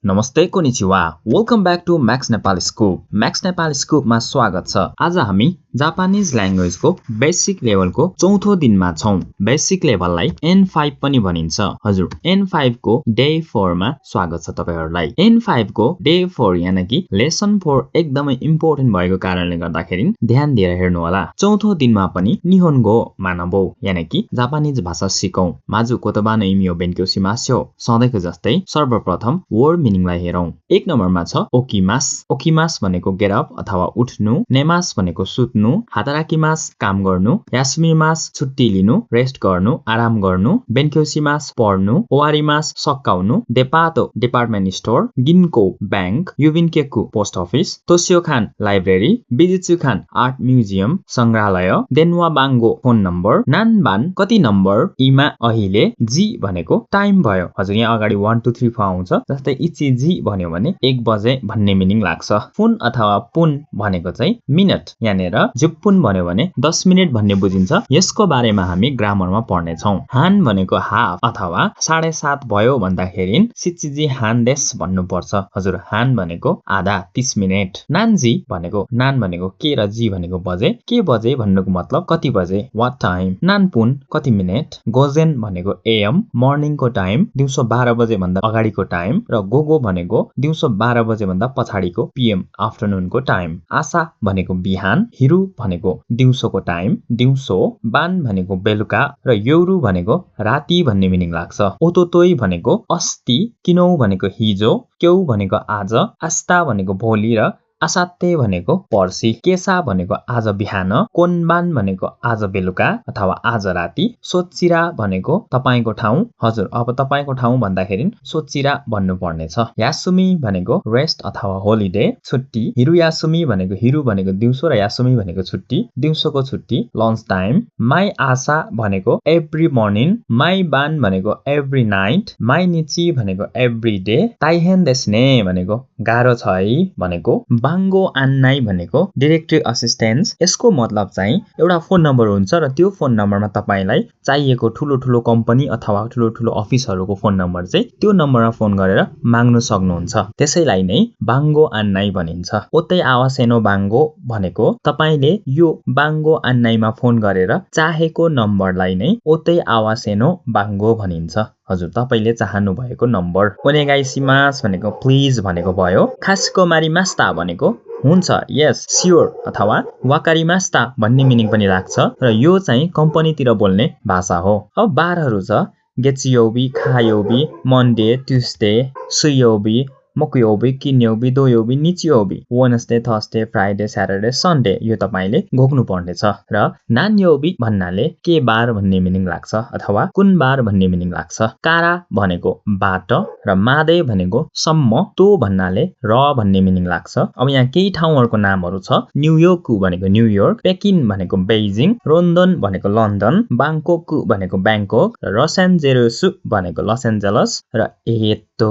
नमस्ते कोनिचिवा welcome back to Max Nepal scoop Max Nepal स्कुपमा स्वागत छ। आज हामी जापानिज ल्याङ्ग्वेजको बेसिक लेभलको चौथो दिनमा छौं। बेसिक लेभललाई N5 पनि भनिन्छ। हजुर N5 को डे 4 मा स्वागत छ तपाईहरुलाई। N5 को डे 4 यानि कि लेसन 4 एकदमै इम्पोर्टेन्ट भएको कारणले गर्दाखेरि ध्यान दिएर हेर्नु होला। चौथो दिनमा पनि निहोन्गो मानबौ यानि कि जापानिज भाषा सिकौं। माजु कोतोबा न इमी ओ बेन्क्यो शिमास्यो। सधैँको जस्तै सर्वप्रथम वर्ड मिनिङलाई हेरौं। एक नम्बरमा छ ओकिमास। ओकिमास भनेको गेट अप अथवा उठ्नु, नेमास भनेको सुत्नु, हाताराकिमास काम गर्नु, यासुमिमास छुट्टी लिनु, रेस्ट गर्नु, आराम गर्नु, बेन्क्योशिमास पढ्नु, ओवारिमास सकाउनु, देपातो डिपार्टमेन्ट स्टोर, गिन्को ब्याङ्क, युबिनकेकु पोस्ट अफिस, तोसियोखान लाइब्रेरी, बिजिचुखान आर्ट म्युजियम संग्रहालय, देनवा बाङ्गो फोन नम्बर, नानबान कति नम्बर, इमा अहिले, जी भनेको टाइम भयो। हजुर यहाँ अगाडि 1 2 3 4 आउँछ। जस्तै इचिजी भन्यो भने 1 बजे भन्ने मिनिङ लाग्छ। फुन अथवा पुन भनेको चाहिँ मिनट यानेर जुप्पुन भन्यो भने 10 मिनेट भन्ने बुझिन्छ। यसको बारेमा हामी ग्रामरमा पढ्ने छौं। हान भनेको हाफ अथवा 7:30 भयो भन्दाखेरि सिचिजी हान देस भन्नु पर्छ। हजुर हान भनेको आधा 30 मिनेट। नानजी भनेको नान भनेको के र जी भनेको बजे, के बजे भन्नुको मतलब कति बजे, व्हाट टाइम। नानपुन कति मिनेट। गोजेन भनेको एएम मर्निङको टाइम, दिउँसो 12 बजे भन्दा अगाडिको टाइम, र गोगो भनेको दिउँसो 12 बजे भन्दा पछाडिको पीएम आफ्टरनुनको टाइम। आशा भनेको बिहान, हिरु भनेको दिउँसोको टाइम, दिउँसो, बान भनेको बेलुका, र योरु भनेको राति भन्ने मिनिङ लाग्छ। ओतोतोई भनेको अस्ति, किनौ भनेको हिजो, क्यौ भनेको आज, आस्ता भनेको भोलि र आसाते भनेको पर्सि, केसा भनेको आज बिहान, कोनबान भनेको आज बेलुका अथवा आज राति, सोचिरा भनेको तपाईको ठाउँ। हजुर अब तपाईको ठाउँ भन्दाखेरि सोचिरा भन्नु पर्ने छ। यासुमी भनेको रेस्ट अथवा होलिडे छुट्टी, हिरुयासुमी भनेको दिउँसो र यासुमी भनेको छुट्टी, दिउँसोको छुट्टी लन्च टाइम। माई आशा भनेको एभ्री मर्निङ, माई बान भनेको एभ्री नाइट, माई निची भनेको एभ्री डे, ताइहेन देस्ने भनेको गाह्रो छ है भनेको, बाङ्गो आन्नाई भनेको डिरेक्टरी असिस्टेन्स। यसको मतलब चाहिँ एउटा फोन नम्बर हुन्छ र त्यो फोन नम्बरमा तपाईलाई चाहिएको ठुलो कम्पनी अथवा ठुलो अफिसहरुको फोन नम्बर चाहिँ त्यो नम्बरमा फोन गरेर माग्नु सक्नुहुन्छ। त्यसैलाई नै बाङ्गो आन्नाई भनिन्छ। ओतै आवासेनो बाङ्गो भनेको तपाईले यो बाङ्गो आन्नाईमा फोन गरेर चाहेको नम्बरलाई नै ओतै आवासेनो बाङ्गो भनिन्छ। हजुर तपाईले चाहनु भएको नम्बर। ओनेगाइसिमास भनेको प्लिज भनेको भयो। खासकोमारी मास्ता भनेको हुन्छ यस स्योर अथवा वाकारिमास्ता भन्ने मिनिङ पनि लाग्छ र यो चाहिँ कम्पनीतिर बोल्ने भाषा हो। अब बारहरु छ गेचियोबी, खायोबी, मन्डे, ट्युसडे, सुयोबी, मकुयोबी, किन्योबी, दोयोबी, निचियोबी, Wednesday, Thursday, Friday, Saturday, Sunday यो तपाईले घोक्नु पर्ने छ। र नान्योबी भन्नाले के बार भन्ने मिनिङ लाग्छ अथवा कुन बार भन्ने मिनिङ लाग्छ। कारा भनेको बाट र मादे भनेको सम्म, तो भन्नाले र भन्ने मिनिङ लाग्छ। अब यहाँ केही ठाउँहरुको नामहरु छ। न्युयोर्क भनेको न्युयोर्क, पेकिन भनेको बेइजिङ, रोन्डन भनेको लन्डन, बाङकोक भनेको ब्याङ्कोक, र लस एन्जेलस भनेको लस एन्जेलस, र एतो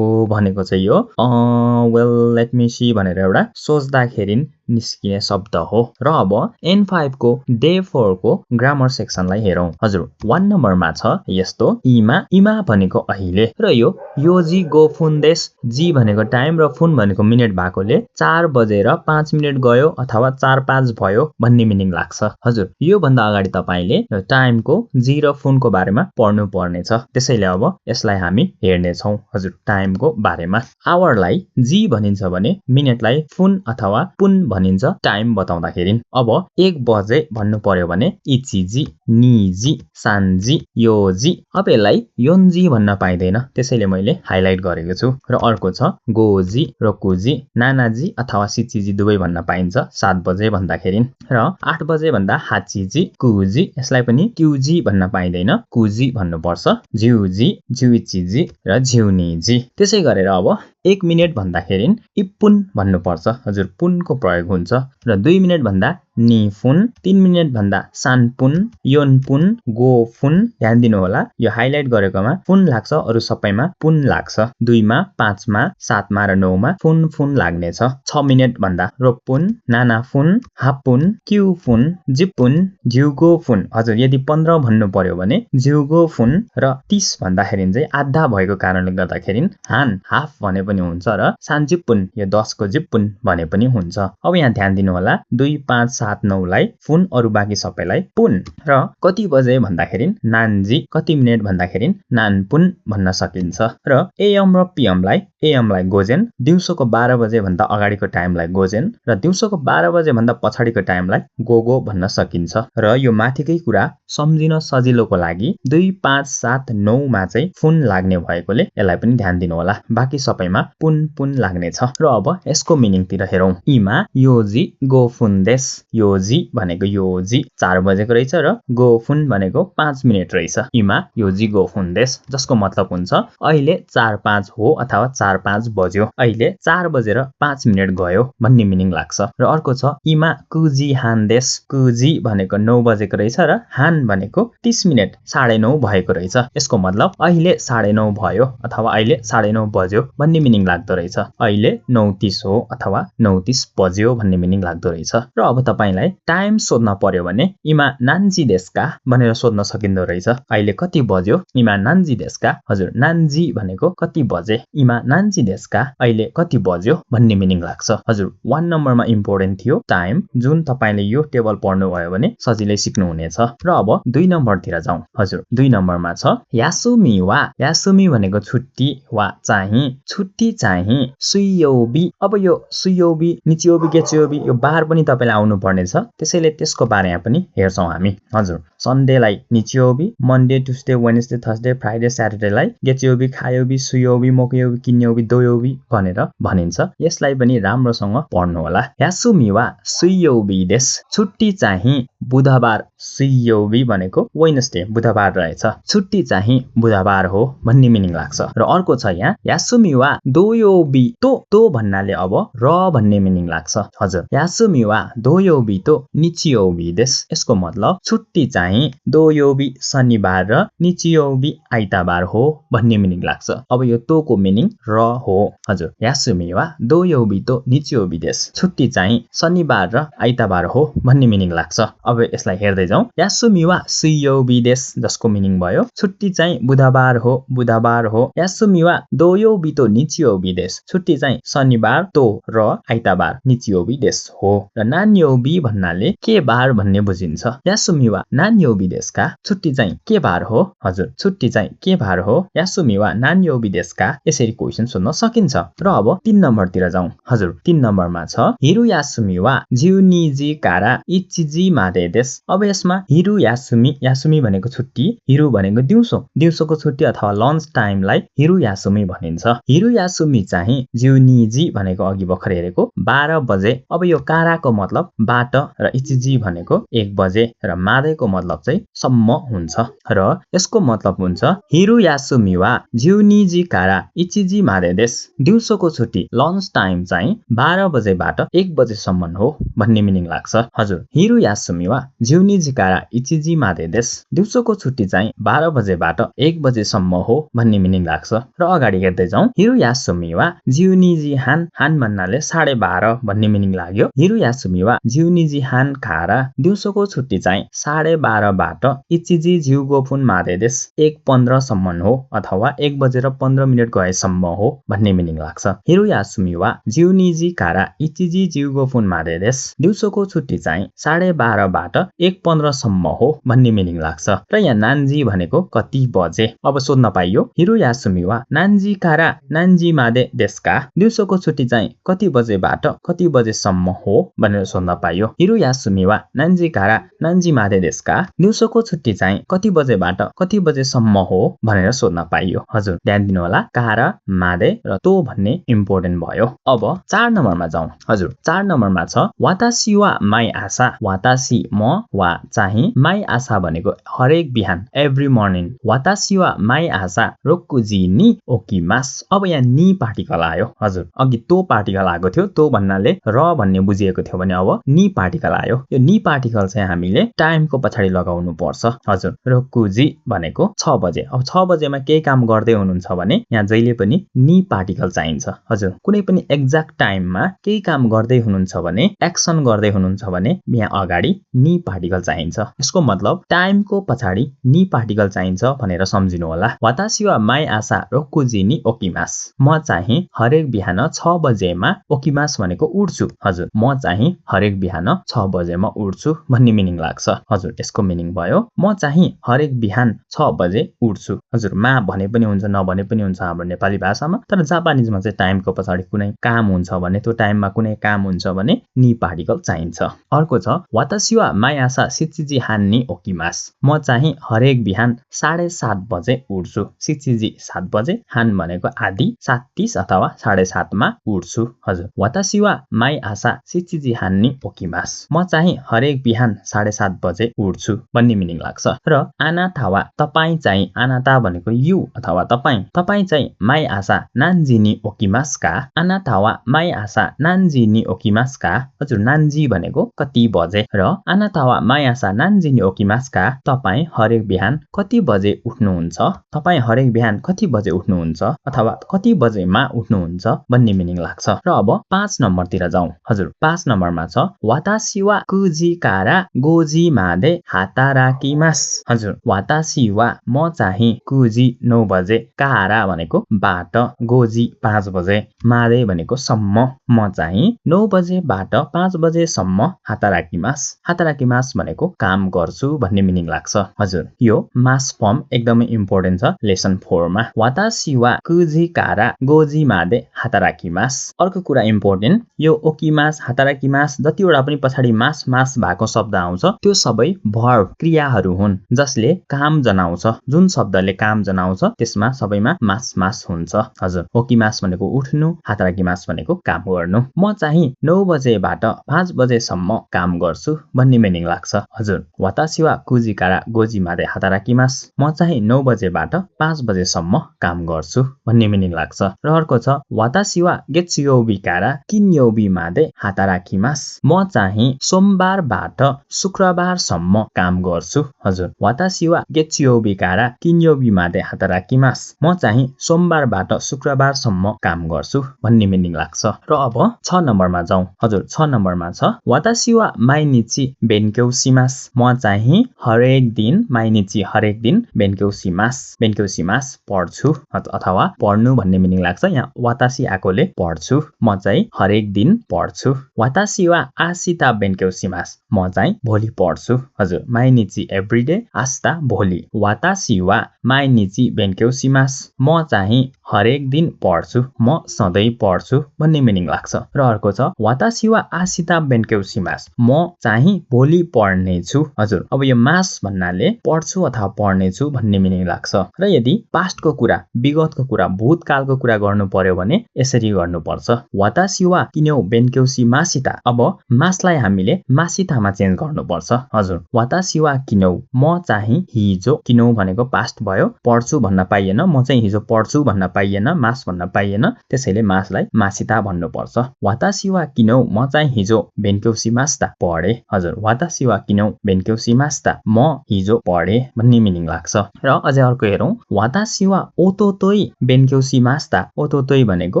भनेको चाहिँ यो वेल लेट मी सी भनेर एउटा सोच्दाखेरि निस्किने शब्द हो। र अब N5 को डे 4 को ग्रामर सेक्सनलाई हेरौं। हजुर 1 नम्बरमा छ यस्तो इमा। इमा भनेको अहिले र यो योजी गो फुन्देस, जी भनेको टाइम र फुन भनेको मिनेट भएकोले 4 बजेर 5 मिनेट गयो अथवा 4-5 भयो भन्ने मिनिङ लाग्छ। हजुर यो भन्दा अगाडि तपाईले टाइमको जी र फुनको बारेमा पढ्नु पर्ने छ। त्यसैले अब यसलाई हामी हेर्ने छौं। हजुर टाइमको बारेमा आवरलाई जी भनिन्छ भने मिनेटलाई फुन अथवा पुन भनिन्छ टाइम बताउँदाखेरि। अब 1 बजे भन्नु पर्यो भने इचिजी, निजी, सान्जी, योजी। अब यसलाई योन्जी भन्न पाइदैन त्यसैले मैले हाइलाइट गरेको छु। र अर्को छ गोजी, रोकुजी, नानाजी अथवा सिचिजी दुवै भन्न पाइन्छ 7 बजे भन्दाखेरि। र 8 बजे भन्दा हाचिजी, कुजी यसलाई पनि क्युजी भन्न पाइदैन कुजी भन्नुपर्छ। झ्युजी, झ्युइचिजी र झ्युनिजी। त्यसै गरेर अब 1 मिनेट भन्दाखेरि इपुन भन्नुपर्छ। हजुर पुनको प्रयोग हुन्छ। र 2 मिनेट भन्दा निफुन 3 मिनेट भन्दा सानपुन योनपुन गोफुन ध्यान दिनु होला यो हाइलाइट गरेकोमा फुन लाग्छ अरु सबैमा पुन लाग्छ 2 मा 5 मा 7 मा र 9 मा फुन लाग्ने छ 6 मिनेट भन्दा रोपुन नानाफुन हापुन क्युफुन जिपुन ज्युगोफुन हजुर यदि 15 भन्नु पर्यो भने ज्युगोफुन र 30 भन्दाखेरि चाहिँ आधा भएको कारणले गर्दाखेरि हान हाफ भने पनि हुन्छ र सानजिपुन यो 10 को जिपुन भने पनि हुन्छ अब यहाँ ध्यान दिनु होला 2 5 7 9 लाई फुन अरु बाँकी सबैलाई पुन र कति बजे भन्दाखेरि नान्जी कति मिनेट भन्दाखेरि नानपुन भन्न सकिन्छ र एएम र पीएम लाई गोजेन दिउँसोको 12 बजे भन्दा अगाडिको टाइमलाई गोजेन र दिउँसोको 12 बजे भन्दा पछाडिको टाइमलाई गोगो भन्न सकिन्छ र यो माथिकै कुरा सम्झिन सजिलोको लागि 2 5 7 9 मा चाहिँ फुन लाग्ने भएकोले यसलाई पनि ध्यान दिनु होला बाँकी सबैमा पुन लाग्ने छ र अब यसको मिनिङ तिर हेरौं इमा योजी गोफुन देश योजी भनेको योजी 4 बजेको रहेछ र गोफुन भनेको 5 मिनेट रहेछ इमा योजी गोफुन देश जसको मतलब हुन्छ अहिले 4-5 हो अथवा 4-5 बज्यो अहिले 4 बजेर 5 मिनेट गयो भन्ने मिनिङ लाग्छ र अर्को छ इमा कुजी हान देश कुजी भनेको 9 बजेको रहेछ र हान भनेको 30 मिनेट 9:30 भएको रहेछ यसको मतलब अहिले 9:30 भयो अथवा अहिले 9:30 बज्यो भन्ने मिनिङ लाग्दो रहेछ अहिले 9:30 हो अथवा 9:30 बज्यो भन्ने मिनिङ लाग्दो रहेछ र अब तपाईलाई टाइम सोध्न पर्यो भने इमा नान्जी देशका भनेर सोध्न सकिन्दो रहेछ अहिले कति बज्यो इमा नान्जी देशका हजुर नान्जी भनेको कति बजे इमा नान्जी देशका अहिले कति बज्यो भन्ने मिनिङ लाग्छ हजुर 1 नम्बरमा इम्पोर्टेन्ट थियो टाइम जुन तपाईले यो टेबल पढ्नु भयो भने सजिलै सिक्नु हुनेछ र अब 2 नम्बरतिर जाउँ हजुर 2 नम्बरमा छ यासुमी भनेको छुट्टी वा चाहिँ छुट्टी चाहिँ सुयोबी अब यो सुयोबी निचियोबी गेचियोबी यो बार पनि तपाईलाई आउनु पर्ने छ त्यसैले त्यसको बारेमा पनि हेर्छौं हामी हजुर सन्डेलाई निचियोबी Monday Tuesday Wednesday Thursday Friday स्याटरडेलाई गेचियोबी खायोबी सुयोबी मोकयोबी किन्योबी दोयोबी भनेर भनिन्छ यसलाई पनि राम्रोसँग पढ्नु होला यासुमी वा सुयोबी देश छुट्टी चाहिँ बुधबार सुयोबी भनेको वेडनेसडे बुधबार रहेछ छुट्टी चाहिँ बुधबार हो भन्ने मिनिङ लाग्छ र अर्को छ यहाँ यासुमी वा दोयोबी तो भन्नाले अब र भन्ने मिनिङ लाग्छ हजुर यासुमी वा दोयोबी तो निचियोबी देश यसको मतलब छुट्टी चाहिँ दोयोबी शनिबार र निचियोबी आइतबार हो भन्ने मिनिङ लाग्छ अब यो तो को मिनिङ र हो हजुर यासुमी वा दोयोबी तो निचियोबी देश छुट्टी चाहिँ शनिबार र आइतबार हो भन्ने मिनिङ लाग्छ अब यसलाई हेर्दै जाउँ यासुमी वा सुयोबी देश जसको मिनिङ भयो छुट्टी चाहिँ बुधबार हो यासुमी वा दोयोबी तो निचियोबी देश छुट्टी चाहिँ शनिबार तो र आइतबार निचियोबी देश हो र नान्योबी भन्नाले के बार भन्ने बुझिन्छ यासुमी वा नान्योबी देशका छुट्टी चाहिँ के बार हो हजुर छुट्टी चाहिँ के बार हो यासुमी वा नान्योबी देशका यसरी क्वेशन सोध्न सकिन्छ र अब 3 नम्बरतिर जाउँ हजुर 3 नम्बरमा छ हिरु यासुमी वा जिउनिजी कारा इचिजी मादे देश अब यसमा हिरु यासुमी भनेको छुट्टी हिरु भनेको दिउँसोको छुट्टी अथवा लन्च टाइमलाई हिरु यासुमी भनिन्छ हिरु यासुमी चाहिँ जिउनिजी भनेको अघि भर्खर हेरेको 12 बजे अब यो काराको मतलब बाट र इचिजी भनेको 1 बजे र मादेको मतलब चाहिँ सम्म हुन्छ र यसको मतलब हुन्छ हिरु यासुमी वा जिउनिजी कारा इचिजी मादे देश दिउँसोको छुट्टी लन्च टाइम चाहिँ 12 बजेबाट 1 बजेसम्म हो भन्ने मिनिङ लाग्छ हजुर हिरु यासुमी वा जिउनिजी कारा इचिजी मादे देश दिउँसोको छुट्टी चाहिँ 12 बजेबाट 1 बजेसम्म हो भन्ने मिनिङ लाग्छ र अगाडि हेर्दै जाउँ हिरु यासुमी वा जिउनिजी हान भन्नाले 12:30 भन्ने मिनिङ लाग्यो हिरु यासुमी वा जिउनिजी हान खारा दिउँसोको छुट्टी चाहिँ 12:30 बाट इचिजी जिउगोफुन मादे देश 1:15 सम्म हो अथवा 1 बजेर 15 मिनेट गएसम्म हो भन्ने मिनिङ लाग्छ हिरु यासुमी वा जिउनिजी कारा इचिजी जिउगोफुन मादे देश दिउँसोको छुट्टी चाहिँ 12:30 बाट 1:15 सम्म हो भन्ने मिनिङ लाग्छ र यहाँ नान्जी भनेको कति बजे अब सोध्न पाइयो हिरु यासुमी वा नान्जी कारा नान्जी मादे देशका दिउँसोको छुट्टी चाहिँ कति बजेबाट कति बजेसम्म हो भनेर सोध्न पाइयो हिरु यासुमी वा नान्जी कारा नान्जी मादे देशका दिउँसोको छुट्टी चाहिँ कति बजेबाट कति बजेसम्म हो भनेर सोध्न पाइयो हजुर ध्यान दिनु होला कारा मादे र तो भन्ने इम्पोर्टेन्ट भयो। अब 4 नम्बरमा जाउँ। हजुर 4 नम्बरमा छ वातासी वा माई आशा। वातासी म वा चाहिँ माई आशा भनेको हरेक बिहान एभ्री मर्निङ। वातासी वा माई आशा रोक्कुजी नि ओकिमास। अब यहाँ नि पार्टिकल आयो। हजुर अघि तो पार्टिकल आएको थियो, तो भन्नाले र भन्ने बुझिएको थियो भने अब नि पार्टिकल आयो। यो नि पार्टिकल चाहिँ हामीले टाइमको पछाडि लगाउनु पर्छ। हजुर रोक्कुजी भनेको 6 बजे। अब 6 बजेमा केही काम गर्दै हुनुहुन्छ भने यहाँ जहिले पनि नि पार्टिकल चाहिन्छ। हजुर कुनै पनि एक्ज्याक्ट टाइममा केही काम गर्दै हुनुहुन्छ भने, एक्सन गर्दै हुनुहुन्छ भने यहाँ अगाडि नि पार्टिकल चाहिन्छ। यसको मतलब टाइमको पछाडि नि पार्टिकल चाहिन्छ भनेर सम्झिनु होला। वातासी वा माई आशा रोक्कुजी नि ओकिमास। म चाहिँ हरेक बिहान 6 बजेमा ओकिमास भनेको उठ्छु। हजुर म चाहिँ हरेक बिहान 6 बजेमा उठ्छु भन्ने मिनिङ लाग्छ। हजुर यसको मिनिङ भयो म चाहिँ हरेक बिहान 6 बजे उठ्छु। हजुर मा भने पनि हुन्छ नभने पनि हुन्छ हाम्रो नेपाली भाषामा, तर जापानिजमा चाहिँ टाइमको पछाडि कुनै काम हुन्छ भने, त्यो टाइममा कुनै काम हुन्छ भने नि पार्टिकल चाहिन्छ। अर्को छ वातासी वा माई आशा शिचिजी हान नि ओकिमास। म चाहिँ हरेक बिहान 7:30 बजे उठ्छु। शिचिजी 7 बजे, हान भनेको आधी, 7:30 अथवा 7:30 मा उठ्छु। हजुर वातासी वा माई आशा शिचिजी हान नि ओकिमास। म चाहिँ हरेक बिहान 7:30 बजे उठ्छु भन्ने मिनिङ लाग्छ। र आनाता वा तपाई चाहिँ, आनाता भनेको यु अथवा तपाई, तपाई चाहिँ माई आशा नान्जी नि ओकिमास का। आनाता वा माई आशा नान्जी नि ओकिमास का। हजुर नान्जी भनेको कति बजे, र आनाता वा माई आशा नान्जी नि ओकिमास का तपाई हरेक बिहान कति बजे उठ्नुहुन्छ, तपाई हरेक बिहान कति बजे उठ्नुहुन्छ अथवा कति बजेमा उठ्नुहुन्छ भन्ने मिनिङ लाग्छ। र अब 5 नम्बरतिर जाउँ। हजुर 5 नम्बरमा छ वातासी वा कुजी कारा गोजी मादे हाताराकिमास। हजुर वातासी वा म चाहिँ कुजी 9 बजे, कारा भनेको बाट, गोजी 5 बजे, मादे भनेको सम्म, म चाहिँ 9 बजेबाट 5 बजेसम्म हाताराकिमास। हाताराकिमास भनेको काम गर्छु भन्ने मिनिङ लाग्छ। हजुर यो मास फर्म एकदमै इम्पोर्टेन्ट छ लेसन 4 मा। वातासी वा कुजी कारा गोजी मादे हाताराकिमास। अर्को कुरा इम्पोर्टेन्ट, यो ओकिमास, हाताराकिमास जतिवटा पनि पछाडि मास मास भएको शब्द आउँछ त्यो सबै भर्ब, क्रियाहरू हुन् जसले काम जनाउँछ। जुन शब्दले काम जनाउँछ त्यसमा सबैमा मास मास हुन्छ। हजुर ओकिमास भनेको उठ्नु, हाताराकिमास भनेको काम गर्नु। म चाहिँ 9 बजेबाट 5 बजेसम्म काम गर्छु भन्ने मिनिङ लाग्छ। हजुर वातासी वा कुजी कारा गोजी मादे हाताराकिमास। म चाहिँ 9 बजेबाट 5 बजेसम्म काम गर्छु भन्ने मिनिङ लाग्छ। र अर्को छ वातासी वा गेत्सुयोबी कारा किन्योबी मादे हाताराकिमास। म चाहिँ सोमबारबाट शुक्रबारसम्म काम गर्छु। हजुर वातासी वा गेत्सुयोबी कारा किन्योबी मादे हाताराकिमास। म चाहिँ सोमबारबाट शुक्रबारसम्म काम गर्छु भन्ने मिनिङ लाग्छ। र अब 6 नम्बरमा जाउँ। हजुर 6 नम्बरमा छ वातासी वा माइनिची बेन्क्योसिमास। म चाहिँ हरेक दिन, माइनिची हरेक दिन, बेन्क्योसिमास, बेन्क्योसिमास पढ्छु अथवा पढ्नु भन्ने मिनिङ लाग्छ। यहाँ वातासी आएकोले पढ्छु, म चाहिँ हरेक दिन पढ्छु। वातासी वा आसिता बेन्क्योसिमास। म चाहिँ भोलि पढ्छु। हजुर माइनिची एभ्रीडे, आस्ता भोलि। वातासी वा माइनिची बेन्क्योसिमास। म चाहिँ हरेक दिन पढ्छु, म सधैँ पढ्छु भन्ने मिनिङ लाग्छ। र अर्को छ वातासी वा आसिता बेन्क्योसिमास। म चाहिँ भोलि पढ्नेछु। हजुर अब यो मास भन्नाले पढ्छु अथवा पढ्नेछु भन्ने मिनिङ लाग्छ। र यदि पास्टको कुरा, विगतको कुरा, भूतकालको कुरा गर्नु पर्यो भने यसरी गर्नुपर्छ वातासी वा किन्यौ बेन्क्योसिमासिता। अब मासलाई हामीले मासितामा चेन्ज गर्नुपर्छ। हजुर वातासी वा किन्यौ, म चाहिँ हिजो, किन्यौ भनेको पास्ट भयो, पढ्छु भन्न पाइएन, म चाहिँ हिजो पढ्छु भन्न पाइएन, मास भन्न पाइएन, त्यसैले मासलाई मासिता भन्नुपर्छ। वातासी वा किन्यौ, म चाहिँ हिजो बेन्क्योसिमास्ता पढे। हजुर वातासी वा किन्यौ बेन्क्योसिमास्ता, म हिजो पढे भन्ने मिनिङ लाग्छ। र अझै अर्को हेरौँ वातासी वा ओतोतोई बेन्क्योसिमास्ता। ओतोतोई भनेको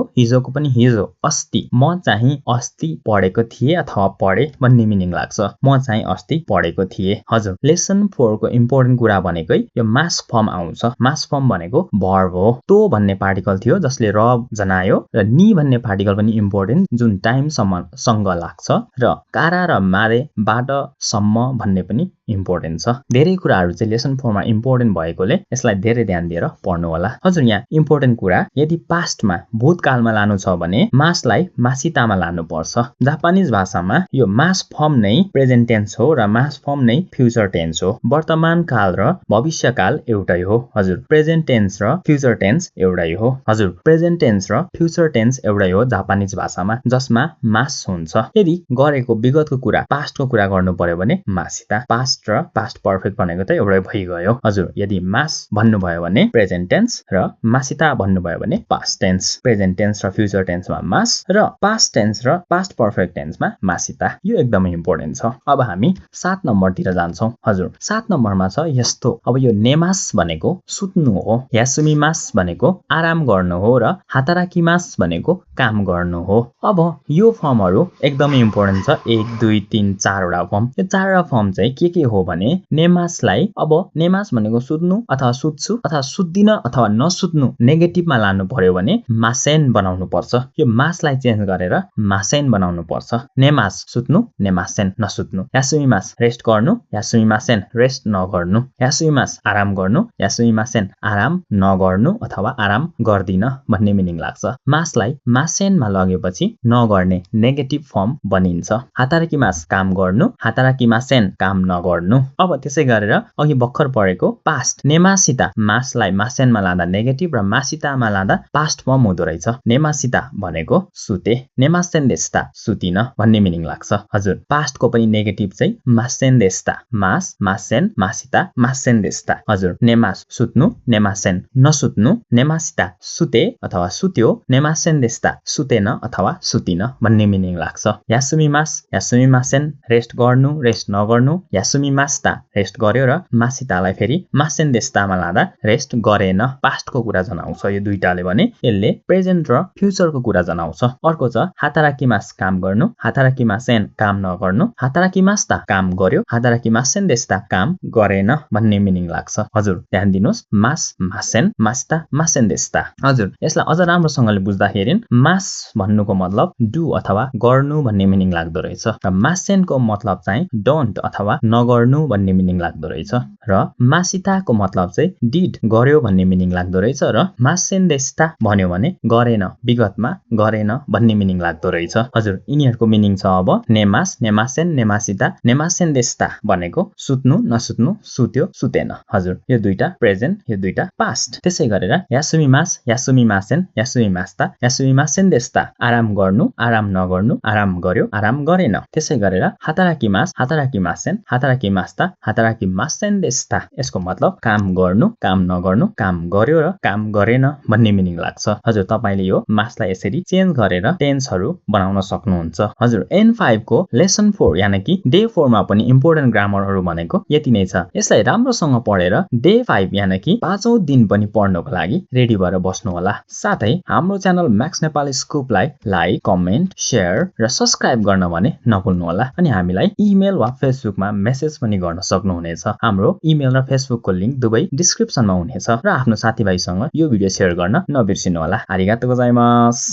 हिजोको पनि हिजो, अस्ति, म चाहिँ अस्ति पढेको थिएँ अथवा पढे भन्ने मिनिङ लाग्छ। म चाहिँ अस्ति पढेको थिएँ। हजुर लेसन 4 को इम्पोर्टेन्ट कुरा भनेकै यो मास फर्म आउँछ। मास फर्म भनेको भर्ब हो। तो भन्ने पार्टिकल थियो जसले र जनायो, र नि भन्ने पार्टिकल पनि इम्पोर्टेन्ट जुन टाइम सँग लाग्छ, र कारा र मारे बाट सम्म भन्ने पनि इम्पोर्टेन्ट छ धेरै कुराहरु चाहिँ लेसन 4 मा इम्पोर्टेन्ट भएकोले यसलाई धेरै ध्यान दिएर पढ्नु होला हजुर यहाँ इम्पोर्टेन्ट कुरा यदि पास्टमा भूतकालमा लानु छ भने मासलाई मासितामा लानु पर्छ जापानिज भाषामा यो मास फर्म नै प्रेजेन्ट टेन्स हो र मास फर्म नै फ्युचर टेन्स हो वर्तमान काल र भविष्य काल एउटै हो हजुर प्रेजेन्ट टेन्स र फ्युचर टेन्स एउटै हो हजुर प्रेजेन्ट टेन्स र फ्युचर टेन्स एउटै हो जापानिज भाषामा जसमा मास हुन्छ यदि गरेको विगतको कुरा पास्टको कुरा गर्नु पर्यो भने मासिता पास्ट र पास्ट पर्फेक्ट भनेको त एउटै भइगयो हजुर यदि मास भन्नुभयो भने प्रेजेन्ट टेन्स र मासिता भन्नुभयो भने पास्ट टेन्स प्रेजेन्ट टेन्स र फ्युचर टेन्समा मास र पास्ट टेन्स र पास्ट पर्फेक्ट टेन्समा मासिता यो एकदमै इम्पोर्टेन्ट छ अब हामी 7 नम्बरतिर जान्छौं हजुर 7 नम्बरमा छ यस्तो अब यो नेमास भनेको सुत्नु हो यासुमिमास भनेको आराम गर्नु हो र हाताराकिमास भनेको काम गर्नु हो अब यो फर्महरु एकदमै इम्पोर्टेन्ट छ 1 2 3 4 वटा फर्म यो 4 वटा फर्म चाहिँ के हो भने नेमासलाई अब नेमास भनेको सुत्नु अथवा सुत्छु अथवा सुत्दिन अथवा नसुत्नु नेगेटिभमा लानु पर्यो भने मासेन बनाउनु पर्छ यो मासलाई चेन्ज गरेर मासेन बनाउनु पर्छ नेमास सुत्नु नेमासेन नसुत्नु यासुमिमास रेस्ट गर्नु यासुमिमासेन रेस्ट नगर्नु यासुमिमास आराम गर्नु यासुमिमासेन आराम नगर्नु अथवा आराम गर्दिन भन्ने मिनिङ लाग्छ मासलाई मासेनमा लगेपछि नगर्ने नेगेटिभ फर्म बनिन्छ हाताराकिमास काम गर्नु हाताराकिमासेन काम नगर्नु अब त्यसै गरेर अघि भर्खर पढेको पास्ट नेमासिता मासलाई मासेनमा लाँदा नेगेटिभ र मासितामा लाँदा पास्ट फर्म हुँदो रहेछ नेमासिता भनेको सुते नेमासेन्देस्ता सुतिन भन्ने मिनिङ लाग्छ हजुर पास्टको पनि नेगेटिभ चाहिँ मासेन्देस्ता मास मासेन मासिता मासेन्देस्ता हजुर नेमास सुत्नु नेमासेन नसुत्नु नेमासिता सुते अथवा सुत्यो नेमासेन्देस्ता सुतेन अथवा सुतिन भन्ने मिनिङ लाग्छ यासुमिमास यासुमिमासेन रेस्ट गर्नु रेस्ट नगर्नु यासुमिमास्ता रेस्ट गर्यो र मासितालाई फेरि मासेन्देस्तामा लाँदा रेस्ट गरेन पास्टको कुरा जनाउँछ यो दुईटाले भने यसले प्रेजेन्ट र फ्युचरको कुरा जनाउँछ अर्को छ हाताराकिमास काम गर्नु हाताराकिमासेन काम नगर्नु हाताराकिमास्ता काम गर्यो हाताराकिमासेन्देस्ता काम गरेन भन्ने मिनिङ लाग्छ हजुर ध्यान दिनुस् मास मासेन मास्ता मासेन्देस्ता हजुर यसलाई अझ राम्रोसँगले बुझ्दाखेरि मास भन्नुको मतलब डु अथवा गर्नु भन्ने मिनिङ लाग्दो रहेछ र मासेनको मतलब चाहिँ डोन्ट अथवा नगर्नु भन्ने मिनिङ लाग्दो रहेछ र मासिताको मतलब चाहिँ डिड गर्यो भन्ने मिनिङ लाग्दो रहेछ र मासेन्देस्ता भन्यो भने गरेन विगतमा गरेन भन्ने मिनिङ लाग्दो रहेछ हजुर यिनीहरुको मिनिङ छ अब नेमास नेमासेन नेमासिता नेमासेन्देस्ता भनेको सुत्नु नसुत्नु सुत्यो सुतेन हजुर यो दुईटा प्रेजेन्ट यो दुईटा पास्ट त्यसै गरेर यासुमिमास यासुमिमासेन यासुमिमास्ता यासुमिमासेन्देस्ता आराम गर्नु आराम नगर्नु आराम गर्यो आराम गरेन त्यसै गरेर हाताराकिमास हाताराकिमासेन हाताराकिमास्ता हाताराकिमासेन्देस्ता यसको मतलब काम गर्नु काम नगर्नु काम गर्यो र काम गरेन भन्ने मिनिङ लाग्छ हजुर तपाईले यो मासलाई यसरी चेन्ज गरेर टेन्सहरु बनाउन सक्नुहुन्छ हजुर N5 को लेसन 4 यानी कि डे 4 मा पनि इम्पोर्टेन्ट ग्रामरहरु भनेको यति नै छ यसलाई राम्रोसँग पढेर डे 5 यानी कि 5औं दिन पनि पढ्नको लागि रेडी भएर बस्नु होला साथै हाम्रो च्यानल म्याक्स नेपाली स्कुपलाई लाइक कमेन्ट शेयर र सब्स्क्राइब गर्न भने नभुल्नु होला अनि हामीलाई इमेल वा फेसबुकमा मेसेज पनि गर्न सक्नुहुनेछ हाम्रो इमेल र फेसबुकको लिंक दुवै डिस्क्रिप्सनमा हुनेछ र आफ्नो साथीभाइसँग यो भिडियो शेयर गर्न नबिर्सिनु होला आरिगातो गोजाइमास